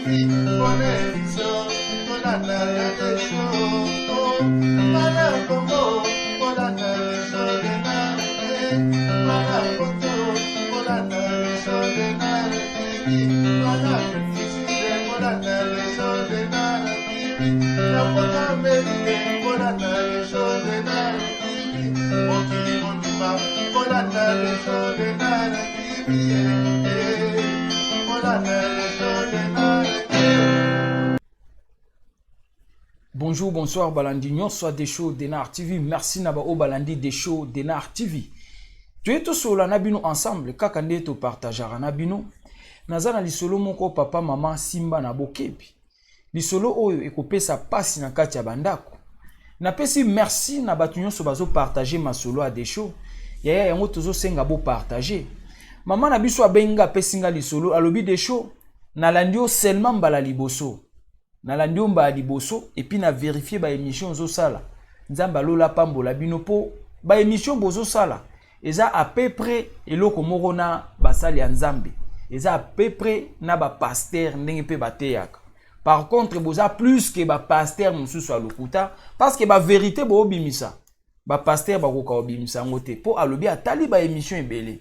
TV bonne émission tolanda ya desho bana Congo bolanda desho Denard bana poto bolanda desho Denard TV bana Afrique bolanda desho Denard TV na poto Amerique bolanda desho Denard TV mokili mobimba bolanda desho Denard TV bolanda desho Denard. Bonjour, bonsoir, balandi nyonso ya Desho Denar TV. Merci na ba oyo balandi Desho Denar TV. Toye tosolola na bino ensemble kaka nde topartageaka na bino. Naza na lisolo moko papa mama simba na bokebi. Lisolo oyo ekopesa pasi na kati ya bandako. Napesi merci na bato nyonso bazopartage masolo ya Desho. Yaya yango tozosenga bopartage. Mama na biso abengi nga apesi nga lisolo alobi Desho nalandi yo seulement mbala liboso. Nalandi yo mbala liboso et puis na verifier ba emission ozosala. Nzambe alola apambola bino po ba emission bozosala eza à peu près eloko moko na basali ya Nzambe. Eza à peu près na ba pasteur ndenge pe bateyaka. Par contre boza plus que ba pasteur mosusu ya lokuta parce que ba vérité boobimisa ba pasteur bakoka kobimisa yango te po alobi atali ba emission ebele.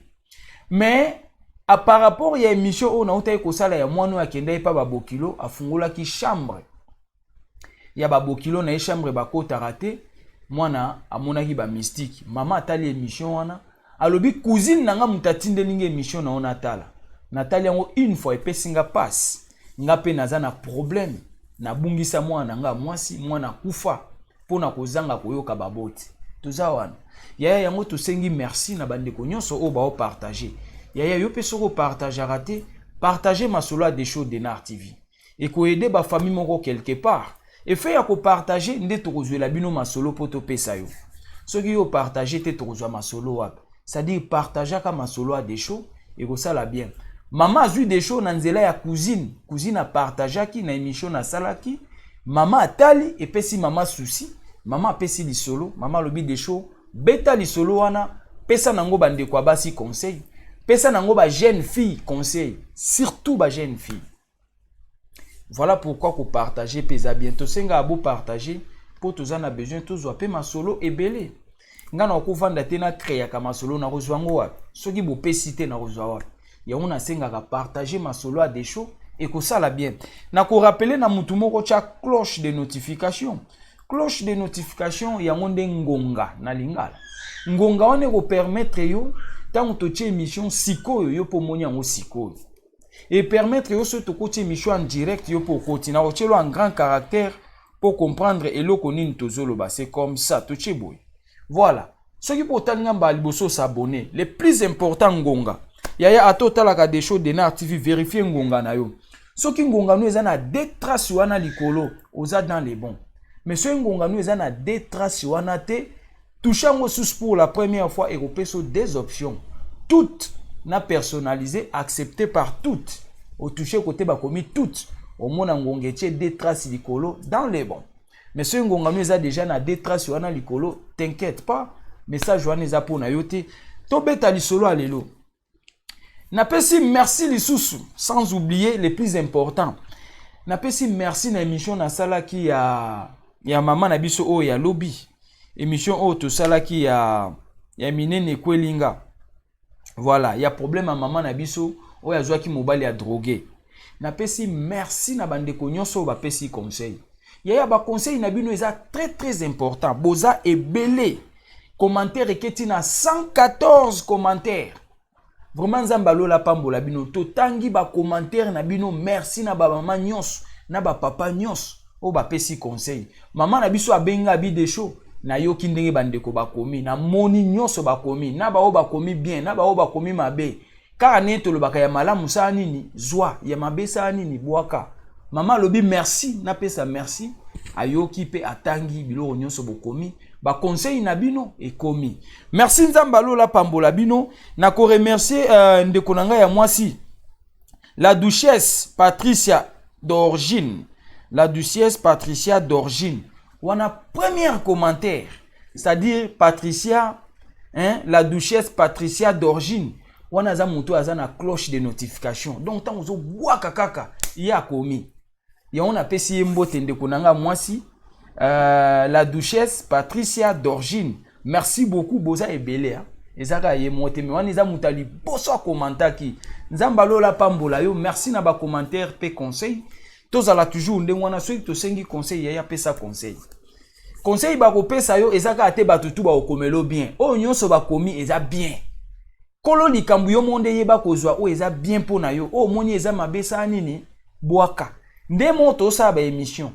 Mais a par rapport ya émission oyo nautaki kosala ya mwana oyo akendaki pa babokilo afungolaki chambre ya babokilo na ye chambre bakotaka te mwana amonaki bamystike mama atali émission wana alobi cousine na nga moto atindeli nga émission na yo natala natali yango une fois epesi nga pasi nga mpe naza na problème nabungisa mwana na nga mwasi mwana akufa mpo na kozanga koyoka baboti toza wana yaya yango tosengi merci na bandeko nyonso oyo baopartage yaya yo mpe soki opartageaka te partage masolo ya Desho Denar TV ekoyede bafamille moko quelque part efe ya kopartage nde tokozwela bino masolo mpo topesa yo soki yo opartage te tokozwa masolo wapi c'est-à-dire partageaka masolo ya Desho ekosala bien mama azwi Desho na nzela ya cousine cousine apartageaki na émission nasalaki mama atali epesi mama souci mama apesi lisolo mama alobi Desho beta lisolo wana pesa nango bandeko ya basi conseil pesa nango ba jeune fille conseil surtout ba jeune fille. Voilà pourquoi kopartage mpe eza bien tosengaka bopartage mpo toza na besoin tozwa mpe masolo ebele ngai nakovanda te nakreaka masolo nakozwa yango wapi soki bopesi te nakozwa wapi yango nasengaka partage masolo ya Desho ekosala bien nakorapele na mutu moko tya cloche de notification cloche de notification yango nde ngonga na lingala ngonga wana ekopermettre yo ntango totie émission sikoyo yo mpo omoni yango sikoyo epermettre yo soki tokoti émission en direct yo mpo okoti na kotielo en grand caractère mpo comprendre eloko nini tozoloba c'est comme ça totie boye voilà soki mpo otali nga mbala liboso osabone le plus important ngonga yaya ata otalaka Desho Denar TV vérifie ngonga na yo soki ngonga no eza na deux traces wana likolo oza dans les bons mais soki ngonga no eza na deux traces wana te touche yango susu pour la première fois ekopesa deux options toutes na personnalisé accepté par toutes otouche kote bakomi toutes omona ngonga etie deux traces likolo dans les bons mais soki ngonga no eza déjà na deux traces wana likolo t'inquiète pas message wana eza mpo na yo te tobeta lisolo ya lelo napesi merci lisusu sans oublier le plus important napesi merci na émission nasalaki ya mama na biso oyo ya lobi émission oyo tosalaki ya minene ekweli nga voilà ya problème ya mama na biso oyo azwaki mobali ya drogue napesi merci na bandeko nyonso oyo bapesi conseil yaya baconseil na bino eza très très important boza ebele commentaire eketi na 114 commentaire vraiment nzambe alola pambola bino totangi bacommentaire na bino merci na bamama nyonso na bapapa nyonso oyo bapesi conseil mama na biso abengi abi Desho nayoki ndenge bandeko bakomi namoni nyonso bakomi na baoyo bakomi bien na baoyo bakomi mabe kaka ndenge tolobaka ya malamu sala nini zwa ya mabe sala nini bwaka mama alobi merci napesa merci ayoki mpe atangi biloko nyonso bokomi baconseil na bino ekomi merci nzambe alola pambola bino nakoremercier ndeko na ngai ya mwasi la duchesse Patricia d'origine la duchesse Patricia d'origine wana première commentaire c'est-à-dire Patricia hein, la duchesse Patricia d'origine wana aza moto aza na cloche de notification donc ntango ozobwaka kaka ye akomi. Yango napesi ye mbote, ndeko na nga mwasi, la duchesse Patricia Dorgine, merci beaucoup. Boza ebele, hein? Eza kaka ye moko te, me wana eza moto ya liboso akomantaki. Nzambe alola pambola yo. Merci na bacommentaire mpe conseil. Tozala toujours ndenge wana. Soki tosengi conseil, yaya, apesa conseil. Conseil bakopesa yo eza kaka te bato tu bakokomela bien. Oyo nyonso bakomi eza bien. Kolo likambo, yo moko nde yeba kozwa oyo eza bien mpo na yo. Oyo omoni eza mabe, esala nini? Bwaka. Nde moko tosala baémission.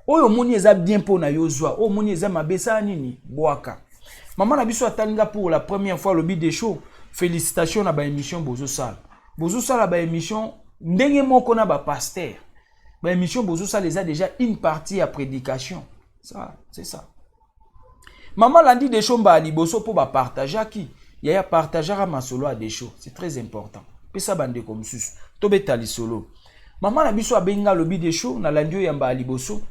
Oyo omoni eza bien mpo na yo, zwa. Oyo omoni eza mabe, esala nini? Bwaka. Mama na biso atalinga pour la première fois, alobi: "Desho, félicitation na baémission bozosala. Bozosala baémission ndenge moko na bapasteur. Baémission bozosala eza déjà une partie ya prédication." Ça, c'est ça. Mama landi Desho mbala liboso mpo bapartageaki. Yaya, partageaka masolo ya Desho, c'est très important. Pesa bandeko mosusu. Tobeta lisolo. Mama na biso abengi nga, alobi: "Desho, nalandi oyo ya mbala liboso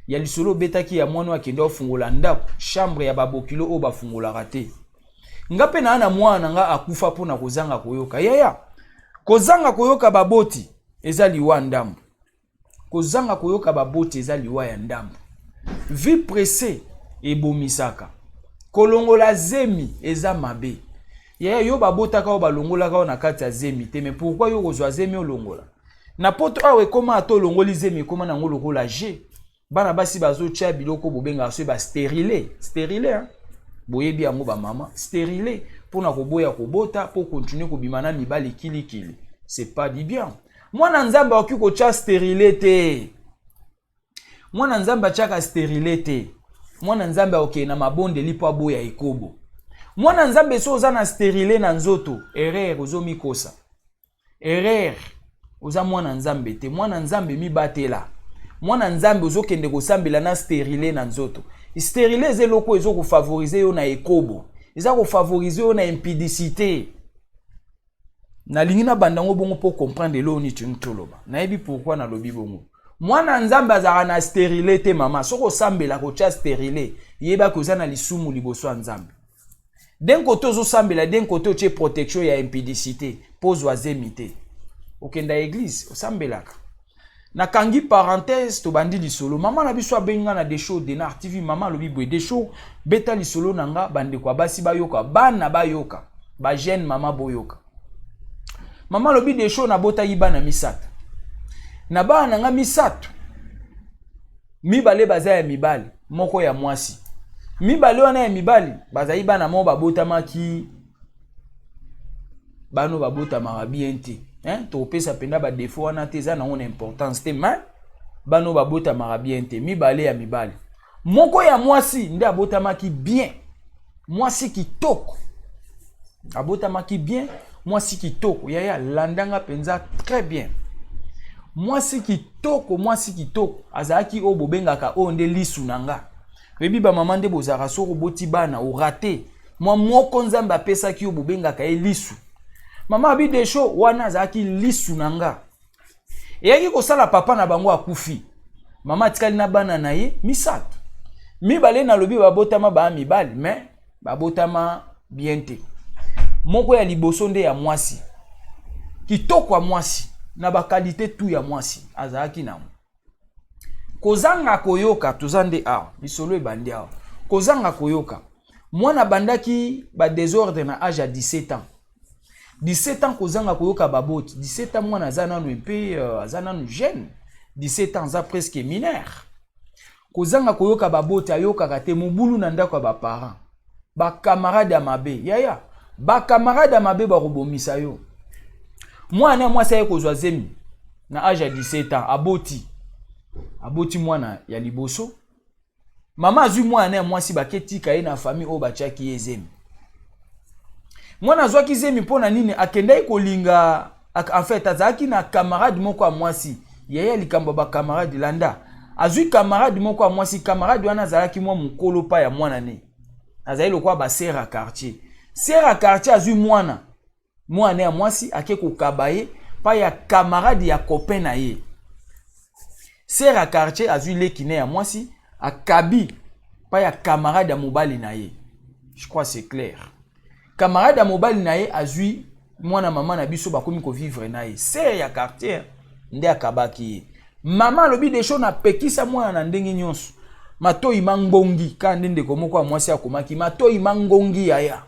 ya lisolo obetaki ya mwana oyo akende ofungola ndako, chambre ya babokilo oyo bafungolaka te. Nga mpe naa na mwana na nga akufa mpona kozanga koyoka." Yaya, kozanga koyoka baboti eza liwa ndambo. Kozanga koyoka baboti eza liwa ya ndambo. Vie pressée ebomisaka. Kolongola zemi eza mabe. Yaya, yo babotaka oyo balongolaka oyo na kati ya zemi te, mais pourquoi yo kozwa zemi olongola? Na poto awa ekóma, ata olongoli zemi, ekóma nango lokola je. Bana basi bazotia biloko bobengaka soki bastérilet. Stérilet, hein? Boyebi yango bamama, stérilet mpona koboya kobota, mpo continue kobima na mibali kilikili. C'est pas du bien. Mwana Nzambe akoki kotia stérilet te. Mwana Nzambe atiaka stérilet te. Mwana Nzambe akokende na mabondeli mpo aboya ekobo. Mwana Nzambe, so oza na stérilet na nzoto, erreur, ozomikosa, erreur, oza mwana Nzambe te. Mwana Nzambe, mibatela. Mwana Nzambe, ozokende kosambela na stérilet na nzoto. Stérilet eza eloko oyo ezokofavorize yo na ekobo, eza kofavorize yo na impudicité. Nalingi nabanda yango bongo mpo comprendre eloko nini tolingi toloba. Nayebi pourquoi nalobi bongo. Mwana Nzambe azalaka na stérilet te. Mama, soki osambela kotia stérilet, yebaki oza na lisumu liboso ya Nzambe. D'un côté ozosambela, d'un côté otie protection ya impudicité mpo ozwa zemi te. Okenda église, osambelaka. Nakangi parenthèse, tobandi lisolo. Mama na biso abengi nga na Desho Denar TV. Mama alobi boye: "Desho, beta lisolo na nga, bandeko ya basi bayoka, bana bayoka, bajeune mama boyoka." Mama alobi: "Desho, nabotaki bana misato. Na bana na nga misato, mibale baza ya mibali, moko ya mwasi. Mibale wana ya mibali bazali bana moko babotamaki, bano babotamaka bien te, hein? Tokopesa mpenza badéfaut wana te, eza nango na importance te, mais bano babotamaka bien te. Mibale ya mibali, moko ya mwasi nde abotamaki bien, mwasi kitoko, abotamaki bien, mwasi kitoko." Yaya, landanga mpenza très bien. Mwasi kitoko, mwasi kitoko azalaki oyo bobengaka oyo nde lisu na nga. Oyebi bamama nde bozalaka, soki oboti bana orate mwa moko Nzambe apesaki yo, bobengaka ye lisu. Mama abi: "Desho, wana azalaki lisu na nga." Eyaki kosala, papa na bango akufi. Mama atikali na bana na ye misato. Mibale, nalobi babotama baa mibali, mais babotama bien te. Moko ya liboso nde ya mwasi kitoko, ya mwasi na baqualité tu ya mwasi azalaki nango. Kozanga koyoka, toza nde awa, lisolo ebandi awa. Kozanga koyoka, mwana abandaki badésordre na age ya 17 ans. 17 ans, kozanga koyoka baboti. 17 ans, mwana aza nanu mpe aza nanu jeune. 17 ans, aza presque mineur. Kozanga koyoka baboti, ayokaka te, mobulu na ndako ya baparent, bakamarade ya mabe. Yaya, bakamarade ya mabe bakobomisa yo. Mwana ya mwasi aye kozwa zemi na age ya 17 ans, aboti, aboti mwana ya liboso. Mama azwi mwana ya mwasi, baketika ye na famille oyo batiaki ye zemi. Mwana azwaki zemi mpo na nini? Akendaki kolinga, en fait azalaki na camarade moko ya mwasi. Yaya, likambo ya bakamarade, landa. Azwi camarade moko ya mwasi. Camarade wana azalaki mwa mokolo pa ya mwana ne, azali lokola basœur ya quartier. Sœur ya quartier azwi mwana, mwana ya mwasi, ake kokaba ye pa ya camarade ya copain na ye. Sœur ya quartier azwi leki ne ya mwasi, akabi pa ya camarade ya mobali na ye. Je crois c'est clair. Camarade ya mobali na ye azwi mwana mama na biso, bakomi kovivre na ye. Sœur ya quartier nde akabaki ye. Mama alobi Desho napekisa mwana na ndenge nyonso. Matoi mangongi kaka nde ndeko moko ya mwasi akomaki matoi mangongi yaya.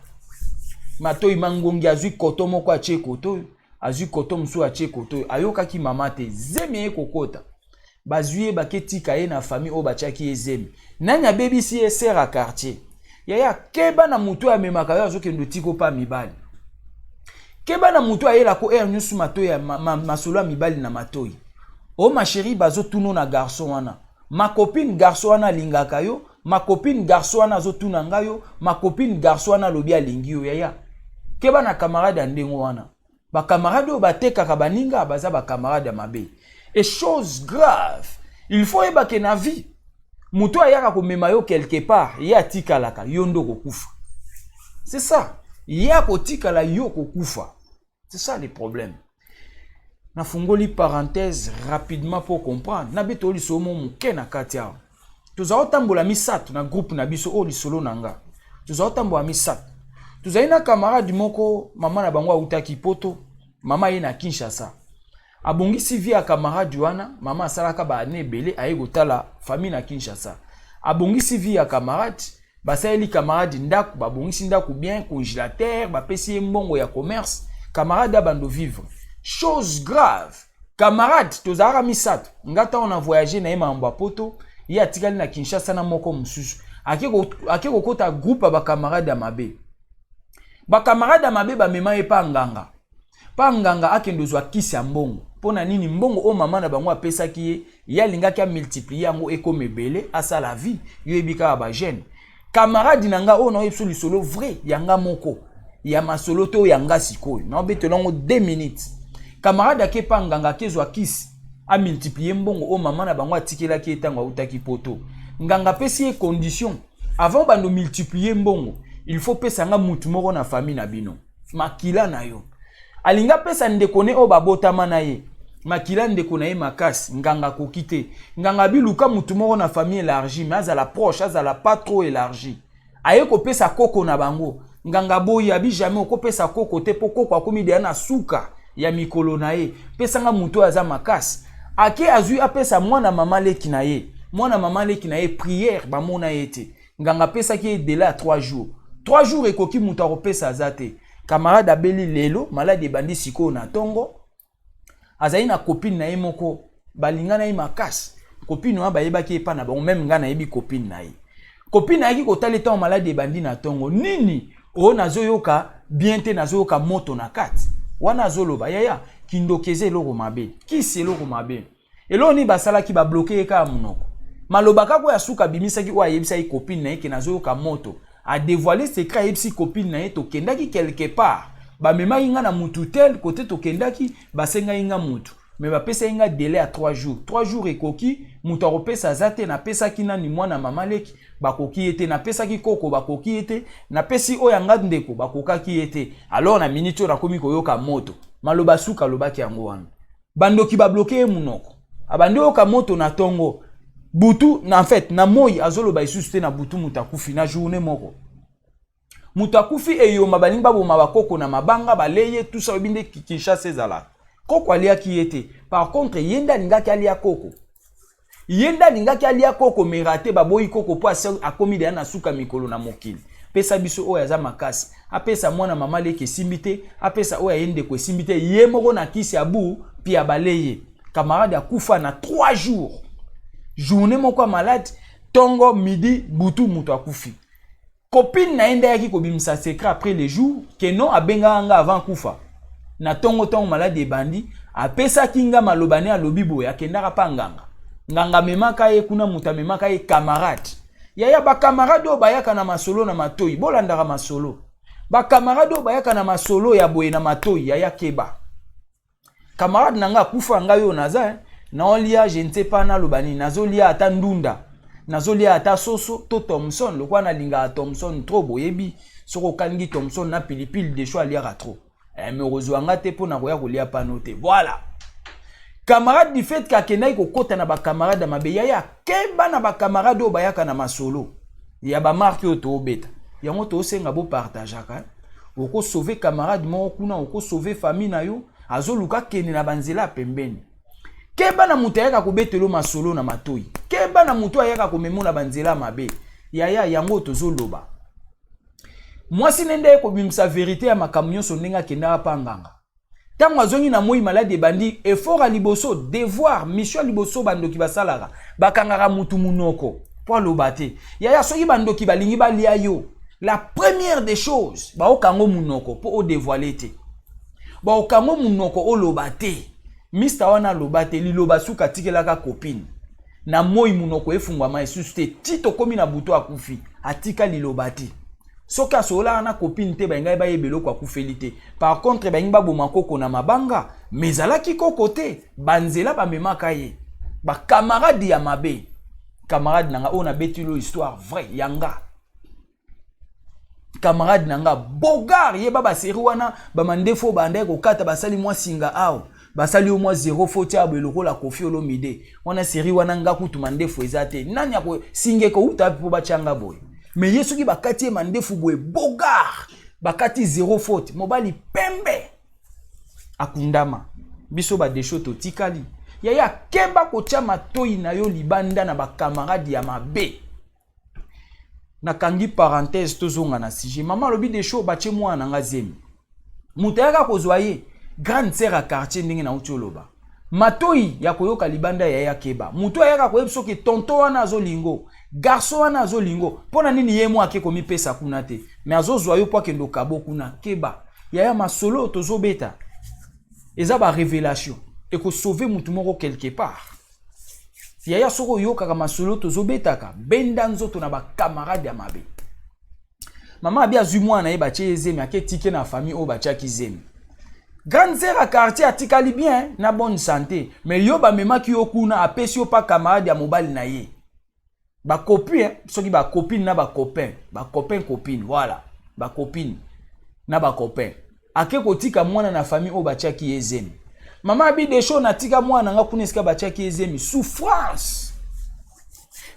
Matoi mangongi azwi koto moko atie koto oyo, azwi koto mosusu atie koto oyo. Ayokaki mama te, zemi eye kokota. Bazwi ye baketika ye na famille oyo batiaki ye zemi. Nani abebisi ye? Sœur ya quartier. Yaya keba na moto oyo amemaka yo azokende otiko pa mibali. Keba na moto ayelako heure nyonso matoi ya masolo ya mibali na matoi. Oh ma chérie bazotuna na garçon wana. Ma copine garçon wana alingaka yo, ma copine garçon wana azotuna nga yo, ma copine garçon wana alobi alingi yo yaya. Keba na camarade ya ndenge wana. Ba camarade oyo batekaka baninga baza ba camarade ya mabe. Et chose grave, il faut oyeba ke na vie moto ayaka komema yo quelque part, ye atikalaka yo nde okokufa. C'est ça. Ye akotikala yo kokufa. C'est ça le problème. Nafungoli parenthèse rapidement pour comprendre. Nabeto lisolo mo moke na kati awa. Tozala kotambola misato na groupe na biso oyo lisolo na nga. Tozala kotambola misato. Tozali na camarade moko, mama na bango autaki poto, mama ye na Kinshasa. Abongisi vie ya camarade wana, mama asalaka ba année ebele aye kotala famille na Kinshasa. Abongisi vie ya camarade, basaleli camarade ndako, babongisi ndako bien, congélateur, bapesi ye mbongo ya commerce, camarade abando vivre. Chose grave, camarade tozalaka misato, nga ntango na voyage na ye makambo ya poto, ye atikali na Kinshasa na moko mosusu. Ake kokota groupe ya bacamarade ya mabe. Bacamarade ya mabe bamema ye pa nganga. Pa nganga akende ozwa kisi ya mbongo. Mpo na nini mbongo oyo mama na bango apesaki ye, ye alingaki amultiplier yango ekoma ebele, asala vie, yo yebi kaka ba jeune. Camarade na nga oyo naoyebi biso lisolo vrai ya nga moko, ya masolo to ya nga sikoyo, naobetela yango 2 minutes. Camarade ake pa nganga akezwa kisi, amultiplier mbongo oyo mama na bango atikelaki ye ntango autaki poto. Nganga apesi ye condition, avant bando multiplier mbongo, il faut pesa nga mutu moko na famille na bino, makila na yo. Alingi apesa ndeko ne oyo babotama na ye, makila ndeko na ye makasi, nganga akoki te. Nganga abiluka mutu moko na famille élargie, mais azala proche, azala pas trop élargie. Aye kopesa koko na bango. Nganga boyi abi jamais okopesa koko te po koko akomi deya na suka ya mikolo na ye. Pesanga mutu oyo aza makasi. Ake azwi apesa mwana mama leki na ye. Mwana mama leki na ye prière bamona ye te. Nganga apesaki ye délai ya 3 jours. 3 jours ekoki mutu akopesa aza te. Camarade abeli lelo, maladi ebandi sikoyo na tongo. Azali na copine na ye moko, balinga na ye makasi. Copine wana bayebaki ye pa na bango, même nga nayebi copine na ye. Copine ayaki kotala ntango maladi ebandi na tongo. Nini oyo nazoyoka bien te, nazoyoka moto na kati. Wana azoloba yaya, kindoki eza eloko mabe, kisi eloko mabe. Eloko nini basalaki, babloquer ye kaka monoko. Maloba kaka oyo asuka abimisaki oyo ayebisaki copine na ye ke nazoyoka moto. Adévoiler secret ayebisi copine na ye tokendaki quelque part. Bamemaki nga na mutu tel kote tokendaki, basengaki nga mutu. Mais bapesaki nga délai ya 3 jours. 3 jours ekoki, mutu akopesa aza te, napesaki nani mwana mama leki, bakoki ye te, napesaki koko bakoki ye te, napesi oyo ya nga ndeko bakokaki ye te. Alors na minute oyo nakomi koyoka moto. Maloba suka alobaki yango wana. Bandoki babloquer ye munoko. Abandi oyoka moto na tongo. Butu, en fait, na moi azoloba lisusu te na butu mutu akufi na journée moko. Mutu akufi eyoma balingi baboma bakoko na mabanga baleye tout ça oyebi nde Kinshasa ezalaka. Koko aliaki ye te. Par contre, ye nde alingaki alia koko. Ye nde alingaki alia koko mais raté baboyi koko po akomi deya na suka mikolo na mokili. Pesa biso oyo aza makasi. Apesa mwana mama leki esimbi te, apesa oyo aye ndeko esimbi te, ye moko na kisi ya bu pi abaleye. Camarade akufa na 3 jours. Journée moko ya malade, tongo, midi, butu mutu akufi. Copine na ye nde ayaki kobimisa secret après le jour ke non abengaka nga avant kufa. Na tongo tongo maladi ebandi, apesaki nga maloba ne alobi boye, akendaka pa nganga. Nganga amemaka ye kuna, mutu amemaka ye camarade. Yaya ba camarade oyo bayaka na masolo na matoi, bolandaka masolo. Ba camarade oyo bayaka na masolo ya boye na matoi, yaya keba. Camarade na nga akufa ngai oyo naza, naolia je ne sais pas naloba nini, nazolia ata ndunda, nazolia ata soso to Thomson, lokola nalingaka Thomson trop boyebi, soki okalingi Thomson na pilipili de choix aliaka trop. Mais okozwa nga te mpo na koya kolia pano te. Voilà. Camarade du fait kakendaki kokota na ba camarade ya mabe, yaya keba na ba camarade oyo bayaka na masolo ya ba marque oyo toobeta. Yango tosenga bo partageaka. Oko sauver camarade moko kuna, oko sauver famille na yo, azoluka kende na banzela pembeni. Keba na moto ayaka kobetelo masolo na matoi. Keba na moto ayaka komemo na banzela mabe. Yaya, yango tozoloba. Mwasi nde nde kobimisa verite ya makambo nyonso ndenge akendaka pa nganga. Ntango azongi na moi, maladi ebandi. Effort ya liboso, devoir, mission ya liboso bandoki basalaka, bakangaka mutu munoko mpo aloba te. Yaya, soki bandoki balingi balia yo, la première des choses, baokango munoko mpo odévoiler te. Baokango munoko, oloba te. Mista wana aloba te, liloba suka atikelaka copine na moi, munoko efungwama esusu te ti tokomi na butu, akufi, atika liloba te. Soki asololaka na copine te, balingai bayeba eloko akufeli te. Par contre, balingi baboma koko na mabanga, me ezalaki koko te. Banzela bamemaka ye, bacamarade ya mabe. Camarade na nga oyo nabetili oyo, histoire vrai yanga, camarade na nga bogar, yeba basérie wana, bamandefu oyo bandaki kokata, basali mwa singa awa, basali yo mwa zero fo tia boye lokola Kofi Olomide wana. Série wana, nga kutu mandefu eza te. Nani ako singa ekouta mpo batianga boye? Me ye soki bakati ye mandefu boye, bogar, bakati zero faute, mobali pembe, akundama. Biso badesho totikali. Yaya, keba kotia matoi na yo libanda na bacamarade ya mabe. Nakangi parenthèse, tozonga na sujet. Mama alobi: "Desho, batie mwana na nga zemi, moto ayaka kozwa ye, grande sœur ya quartier." Ndenge nauti oloba, matoi ya koyoka libanda ya ye, akeba. Moto ayaka koyebi soki tonton wana azolingo, garçon wana azolingo, mpo na nini ye mo ake komipesa kuna te? Me azozwa yo mpo akende okabo kuna. Keba yaya, masolo tozobeta eza barévélation, ekosauver mutu moko quelque part. Yaya, soki oyokaka masolo tozobetaka, benda nzoto na bacamarade ya mabe. Mama abi azwi mwana ye, batie ye zemi, ake tike na famille oyo batiaki zemi. Grande sœur ya quartier atikali bien, na bonne santé. Mais yo, bamemaki yo kuna, apesi yo pa camarade ya mobali na ye, bacopine, soki bacopine na bacopain, bacopain, copine, voilà, bacopine na bacopain. Ake kotika mwana na famille oyo batiaki ye zemi. Mama abi: "Desho, natika mwana nga kuna esika batiaki ye zemi." Souffrance,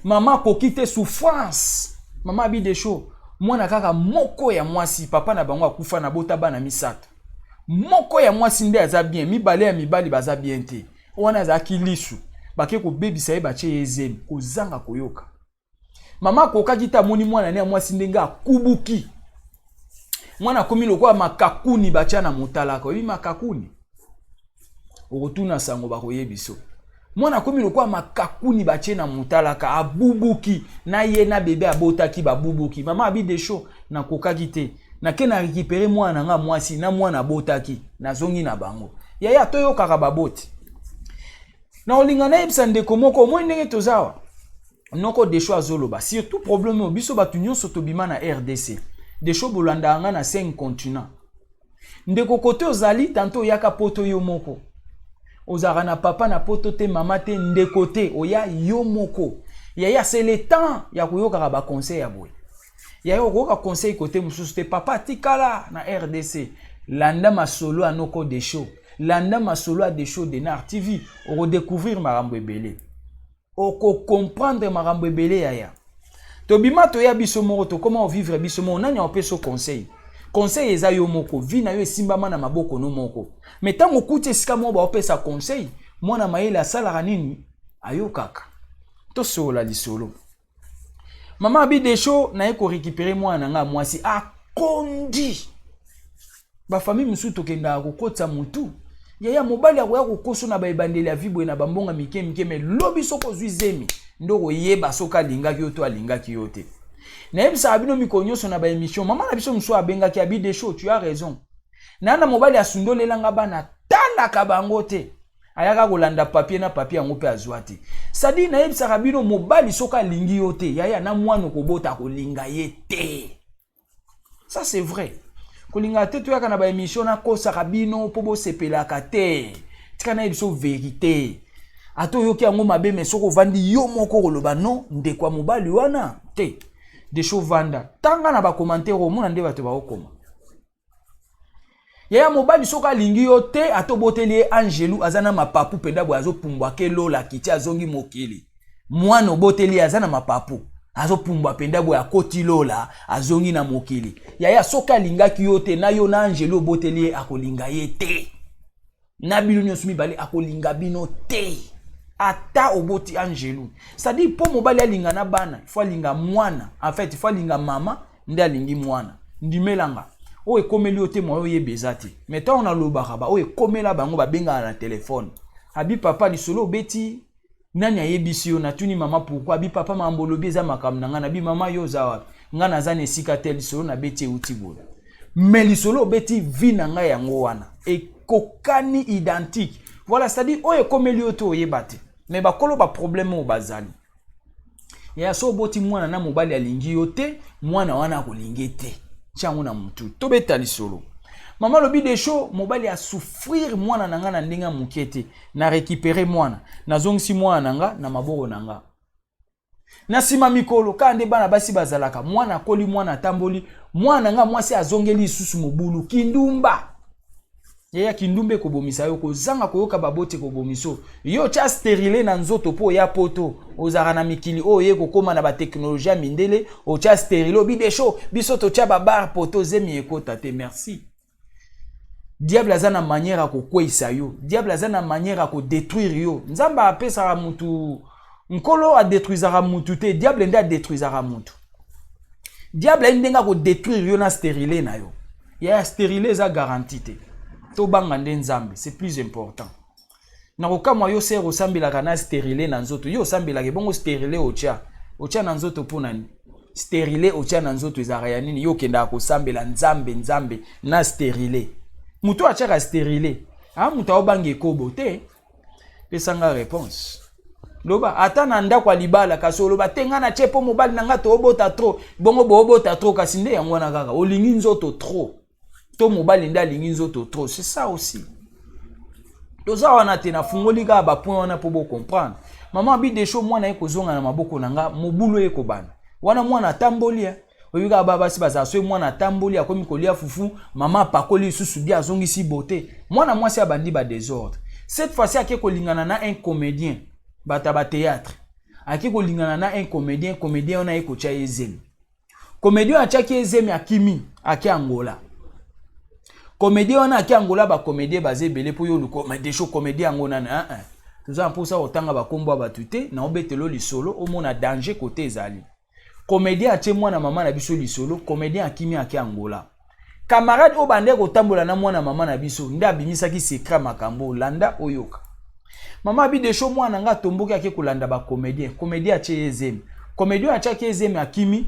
mama akoki te, souffrance. Mama abi: "Desho, mwana kaka moko ya mwasi, papa na bango akufa, na bota bana misato, moko ya mwasi nde aza bien, mibale ya mibali baza bien te. Wana azalaki lisu, bake kobebisa ye, batie ye zemi." Kozanga koyoka, mama akokaki te. Amoni mwana ne ya mwasi ndenge akubuki, mwana akomi lokola makakuni batya na motalaka. Oyebi makakuni? Okotuna sango, bakoyebi so. Mwana akomi lokola makakuni batie na motalaka, abubuki na ye na bebe abotaki, babubuki. Mama abi: "Desho, nakokaki te, nake na récupérer mwana na nga mwasi na mwana abotaki, nazongi na bango." Yaya, toyokaka baboti. Na olinga nayebisa ndeko moko, omoi ndenge toza awa, noko Desho azoloba surtout problème oyo biso bato nyonso tobima na RDC. Desho, bolandaka nga na 5 continent. Ndeko, kote ozali, tanto oyaka poto yo moko, ozalaka na papa na poto te, mama te, ndeko te, oya yo moko. Yaya, c'est le temps ya koyokaka baconseil ya boye. Yaya, okoyoka conseil kote mosusu te. Papa atikala na RDC, landa masolo ya noko Desho, landa masolo ya Desho Denar TV, okodécouvrir makambo ebele, okocomprendre makambo ebele. Yaya, tobima, toya biso moko, tokóma ovivre biso moko. Nani aopesa conseil? Conseil eza yo moko, vie na yo esimbama na maboko no moko. Me ntango okuti esika moko baopesa conseil, mwana mayele asalaka nini? Ayokaka. Tosolola lisolo. Mama abi: "Desho, naye korécupérer mwana na nga mwasi, akondi." Bafamille mosusu tokendaka kokotisa motu. Yaya, mobali akoya kokoso na baebandeli ya vie boye na bambonga mike mike, me lobi soki ozwi zemi nde okoyeba soki alingaki yo to alingaki yo te. Nayebisaka bino mikolo nyonso na baémission. Mama na biso mosusu abengaki, abi: "Desho, tu as raison. Naa na mobali asundolelanga bana, talaka bango te, ayaka kolanda papier na papier yango mpe azwa te." Sadi, nayebisaka bino, mobali soki alingi yo te, yaya, na mwana okobota akolinga ye te. Ça, c'est vrai. Kolingaka te toyaka na baémission, nakosaka bino mpo bosepelaka te. Tika nayebi biso vérité, ata oyoki yango mabe, me soki ovandi yo moko koloba non, ndeko ya mobali wana te. Desho, vanda, tanga na bacommentaire, omona nde bato baokoma. Yaya, mobali soki alingi yo te, ata oboteli ye angelu, aza na mapapu mpenza boye, azopumbwa kelola kiti, azongi mokili. Mwana oboteli ye aza na mapapu, azopumbwa mpenza boye, akoti lola, azongi na mokili. Yaya, soki alingaki yo te, na yo na angelu oboteli ye, akolinga ye te. Na bino nyonso mibale, akolinga bino te. Ata oboti angelu, c'est-à-dire mpo mobali alinga na bana, faut alinga mwana. En fait, faut alinga mama nde alingi mwana. Ndimelanga, oyo ekomeli yo te, mwa oyeba eza te. Mais ntango nalobaka, ba oyo ekomela bango babengaka na telefone: "Abi papa, lisolo obeti, nani ayebisi yo?" Natuni mama: "Pourquoi?" "Abi papa, makambo olobi eza makambo na ngai." Nabi: "Mama, yo oza wapi?" "Ngai naza na esika te, lisolo nabeti euti boye." Mais lisolo obeti, vie na ngai yango wana ekokani, identique. Voilà, c'est-à-dire oyo ekomeli yo te, oyeba te. Mais bakolo baproblème oyo bazali ya so, oboti mwana na mobali alingi yo te, mwana wana akolingi te. Tia yango na motu. Tobeta lisolo. Mama alobi: "Desho, mobali asouffrir mwana na nga na ndenge ya moke te. Na récupérer mwana, nazongisi mwana na nga na maboko na nga. Na nsima mikolo, kaka nde bana basi bazalaka, mwana akoli, mwana atamboli, mwana nga mwasi azongeli lisusu mobulu, kindumba." Yeya, kindumba ekobomisa yo. Kozanga koyoka baboti ekobomisa yo. Yo otya stérilet na nzoto mpo oya Poto, ozalaka na mikili oyo oye kokóma na bateknologie ya mindele. Otya stérilet, obi: "Desho, biso totya babar poto, zemi ekota te." Merci. Diable aza na manière ya kokweyisa yo, diable aza na manière ya kodétruire yo. Nzambe apesaka mutu, Nkolo adétruisaka mutu te, diable nde adétruisaka mutu. Diable ayi ndenge akodétruire yo na stérilet na yo. Ya stérilet eza garantie te. Tobanga nde Nzambe, c'est plus important. Na kokamwa yo, sœur, osambelaka na stérilet na nzoto. Yo osambelaka ebongo stérilet otya na nzoto mpo na nini? Stérilet otya na nzoto ezalaka ya nini? Yo okendaka kosambela Nzambe, Nzambe na stérilet. Moto atiaka stérilet a moto aobanga ekobo te. Pesanga réponse. Loba ata na ndako ya libala, kasi oloba te: "Ngai natie mpo mobali na ngai toobota trop." Bongo boobota trop, kasi nde yango wana kaka olingi nzoto trop, to mobali nde alingi nzoto trop. C'est ça aussi. Toza wana te, nafungoli kaka bapoint wana mpo bocomprendre. Mama abi: "Desho, mwana ye kozonga na maboko na nga, mobulu ye kobanda wana. Mwana atamboli, oyebi kaka ba basi bazala, soki mwana atamboli, akomi kolia fufu, mama apakoli lisusu bi, azongisi bote. Mwana mwasi abandi badésordre. Cette fois-ci ake kolingana na un comédien, bato ya bathéâtre. Ake kolingana na un comédien. Comédien wana ye kotya ye zemi. Comédien oyo atiaki ye zemi, akimi, ake Angola. Comédien wana ake Angola. Bacomédien baza ebele mpo yo oluka: "Mais Desho, comédien yango nani?" Uh-uh. Toza na mposa kotanga bakombo ya bato te. Na obetelo lisolo, omona danger kote ezali. Comédien atie mwana mama na biso lisolo. Comédien akimi, ake Angola. Camarade oyo bande kotambola na mwana mama na biso nde abimisaki secret. Makambo landa, oyoka. Mama abi: "Desho, mwana nga atomboki, ake kolanda bacomédien. Comédien atie ye zemi. Comédien oyo atiaki ye zemi akimi.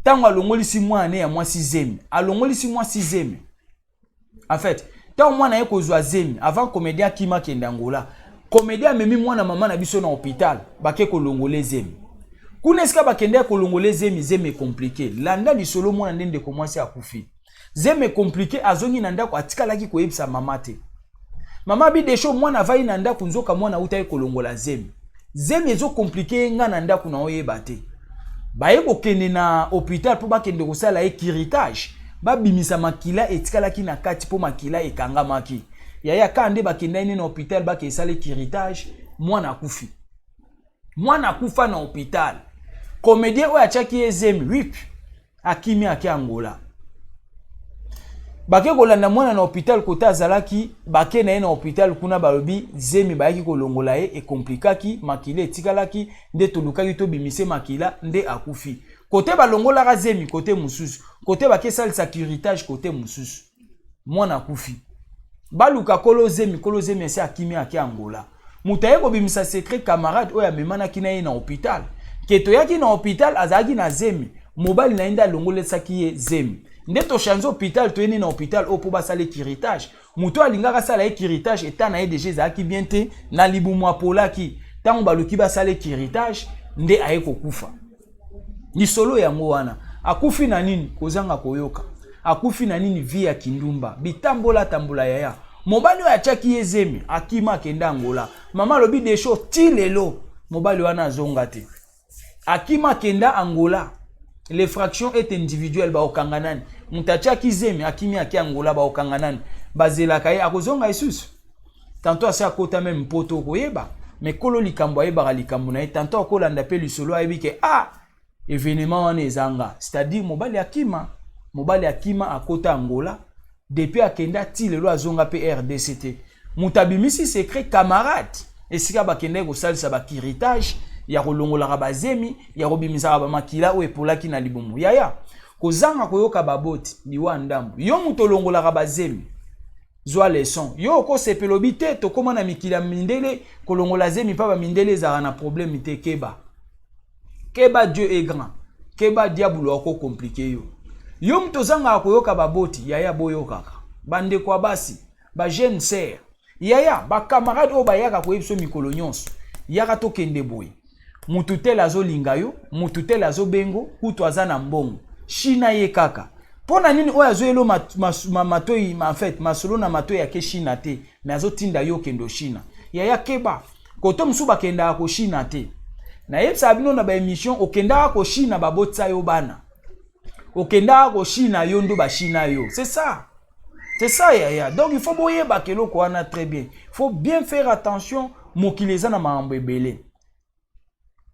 Ntango alongolisi mwana ne ya mwasi zemi, alongolisi mwasi zemi, en fait, ntango mwana ye kozwa zemi, avant comédien akima akende Angola, comédien amemi mwana mama na biso na hôpital. Bake kolongola zemi kuna. Esika bakende kolongola zemi, zemi ecompliqué. Landa lisolo. Mwana nde ndeko mwasi akufi, zemi ecompliqué. Azongi na ndako, atikalaki koyebisa mama te. Mama abi: 'Desho, mwana avai na ndako, nzoka mwana autaki kolongola zemi, zemi ezocompliquer ye. Nga na ndako na oyeba te. Baye kokende na hôpital mpo bakende kosala ye curettage, babimisa makila etikalaki na kati, mpo makila ekangamaki. Yaya, kaka nde bakendaki nde na hôpital, bake esala curettage, mwana akufi. Mwana akufa na hôpital. Comédien oyo atiaki ye zemi wip, akimi, ake Angola. Bake kolanda mwana na hôpital kote azalaki. Bake na ye na hôpital kuna, balobi zemi bayaki kolongola ye ekomplikaki, makila etikalaki, nde tolukaki tobimise makila, nde akufi. Kote balongolaka zemi, kote mosusu, kote bake esalisa curettage, kote mosusu, mwana akufi. Baluka kolo zemi, kolo zemi esi akimi, ake Angola. Moto aye kobimisa secret, camarade oyo amemanaki na ye na hôpital, ke toyaki na hôpital, azalaki na zemi, mobali na ye nde alongolesaki ye zemi. Nde tochange hôpital, toyeni na hôpital oyo mpo basala curettage. Moto alingaka asala ye curettage, eta na ye déjà ezalaki bien te, na libumu apolaki. Ntango baluki basala curettage, nde aye kokufa. Lisolo yango wana. Akufi na nini? Kozanga koyoka. Akufi na nini? Vie ya kindumba, bitambola tambola. Yaya, mobali oyo atiaki ye zemi akima, akende Angola. Mama alobi: 'Desho, ti lelo mobali wana azonga te. Akima, akenda Angola.' L'infraction est individuelle. Baokanga nani? Moto atiaki zemi, akimi, ake Angola, baokanga nani? Bazelaka ye, akozonga lisusu tantôt. Asi akota même Mpoto, okoyeba. Mais kolo likambo ayebaka likambo na ye. Tantôt akolanda mpe lisolo, ayebi ke ah, événement wana ezanga. C'est-à-dire mobali akima, mobali akima, akota Angola. Depuis akenda ti lelo, azonga mpe RDC te. Moto abimisi secret, camarade Esika bakendaki kosalisa ba curettage ya kolongolaka bazemi, ya kobimisaka bamakila oyo epolaki na libumu. Yaya, kozanga koyoka baboti, liwa ndambo. Yo moto olongolaka bazemi, zwa leçon. Yo okosepela obi te, tokóma na mikili ya mindele, kolongola zemi mpa bamindele ezalaka na problème te. Keba, keba, Dieu est grand. Keba, diabolo akocompliquer yo. Yo moto ozangaka koyoka baboti, yaya, boyokaka bandeko ya basi, bajeune sœur. Yaya, bacamarade oyo bayaka koyebi biso mikolo nyonso, yaka tokende boye, mutu tel azolinga yo, mutu tel azobengo, kutu aza na mbongo, shina ye kaka. Mpo na nini oyo azoyelo matoi, en fait masolo na matoi ake shina te, me azotinda yo okende oshina? Yaya, keba. Koto mosusu bakendaka koshina te. Nayebisaka bino na baémission, okendaka koshina, babotisa yo bana. Okendaka koshina, yo ndo bashina yo. C'est ça, c'est ça, yaya. Donc il faut boyebaka eloko wana très bien, il faut bien faire attention. Mokili eza na makambo ebele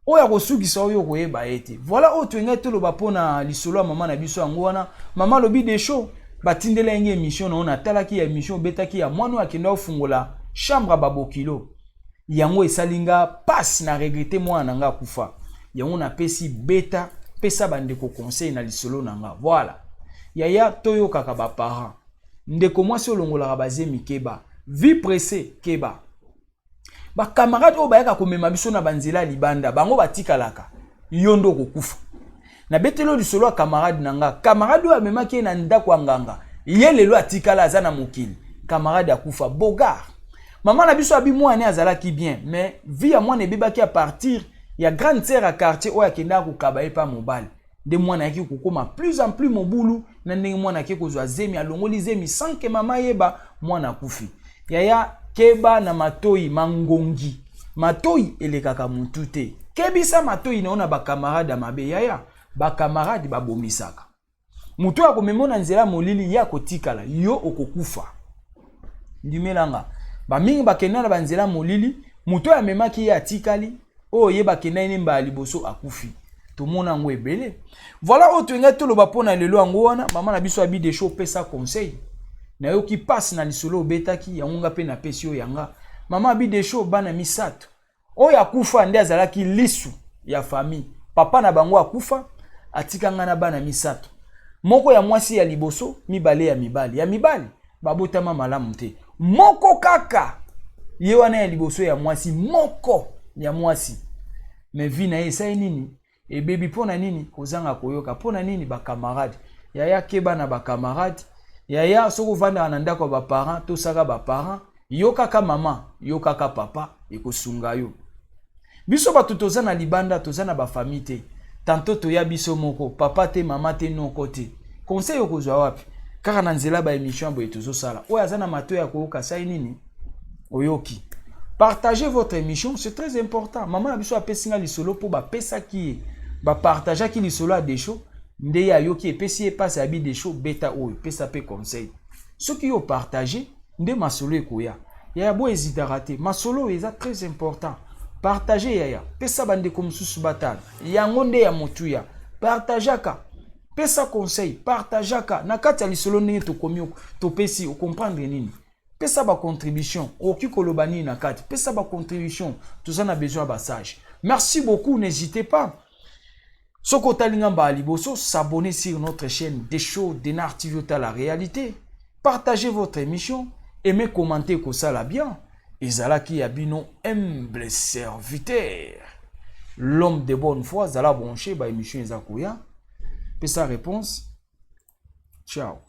oyo akosukisa oyo okoyeba ye te. Voilà oyo toyengai toloba mpona lisolo ya mama na biso. Yango wana mama alobi Desho, batindela yenge émission na oyo natalaki ya émission obetaki ya mwana oyo akenda ofungola chambre ya babokilo. Yango esali nga pasi na regretter, mwana na nga akufa. Yango napesi beta, pesa bandeko conseil na lisolo na nga. Voilà, yaya, toyokaka baparent. Ndeko mwasi olongolaka bazemi, keba. Vie pressé, keba. Bacamarade oyo bayaka komema biso na banzela ya libanda, bango batikalaka, yo nde okokufa. Nabeteli oyo lisolo ya camarade na nga. Camarade oyo amemaki ye na ndako ya nganga, ye lelo atikala aza na mokili. Camarade akufa bogar. Mama na biso abi mwana azalaki bien, mais vie ya mwana ebebaki à partir ya grande sœur ya quartier oyo akendaka kokaba ye mpa mobali. Nde mwana ayaki kokóma plus en plus mobulu na ndenge mwana ake kozwa zemi, alongoli zemi sans que mama yeba, mwana akufi. Yaya, keba na matoi mangongi, matoi elekaka mutu te. Kebisa matoi na yo na bacamarade ya mabe. Yaya, bacamarade babomisaka moto oyo akomema na nzela molili, ye akotikala, yo okokufa. Ndimelanga, bamingi bakenda na banzela molili, moto oyo amemaki ye atikali, oyo ye bakendaki ne mbala liboso akufi. Tomona yango ebele. Voilà oyo toyengai toloba mpo na lelo. Yango wana mama na biso abi Desho, opesa conseil, nayoki mpasi na lisolo obetaki yango, nga mpe napesi oyo yanga. Mama abi Desho, bana misato, oyo akufa nde azalaki lisu ya famille. Papa na bango akufa, atika nga na bana misato, moko ya mwasi ya liboso, mibale ya mibali. Ya mibali babotama malamu te, moko kaka ye wana ya liboso ya mwasi, moko ya mwasi, mais vie na ye esali nini? Ebebi. Mpo na nini? Kozanga koyoka. Mpo na nini? Bacamarade. Yaya, keba na bacamarade. Yaya, soki ovandaka na ndako ya baparent, tosaka baparent, yokaka mama, yokaka papa, ekosunga yo. Biso bato toza na libanda, toza na bafamille te, tanto toya biso moko, papa te, mama te, noko te, conseil okozwa wapi? Kaka na nzela baémission boye tozosala. Oyo aza na matoi ya koyoka, asali nini? Oyoki. Partagez votre émission, c'est très important. Mama na biso apesi nga lisolo mpo bapesaki ye, bapartageaki lisolo ya Desho, nde ye ayoki, epesi ye mpasi. Abi Desho, beta oyo, pesa mpe conseil. Soki yo partage, nde masolo ekoya. Yaya, bo hésitaka te, masolo oyo eza très important. Partage, yaya, pesa bandeko mosusu batala yango, nde ya motuya. Partageaka, pesa conseil, partageaka na kati ya lisolo ndenge tokomi, topesi, ocomprendre nini, pesa bacontribution, okoki koloba nini na kati, pesa bacontribution. Toza na besoin ya basage. Merci beaucoup, n'hésitez pas. Soki otali nga mbala liboso, s'abonner sur notre chaîne Desho Denar TV, otala réalité. Partagez votre émission, aimez, commenter, kosala bien. Ezalaki ya bino humble serviteur, l'homme de bonne foi. Zala branché, baémission eza koya. Pesa réponse. Ciao.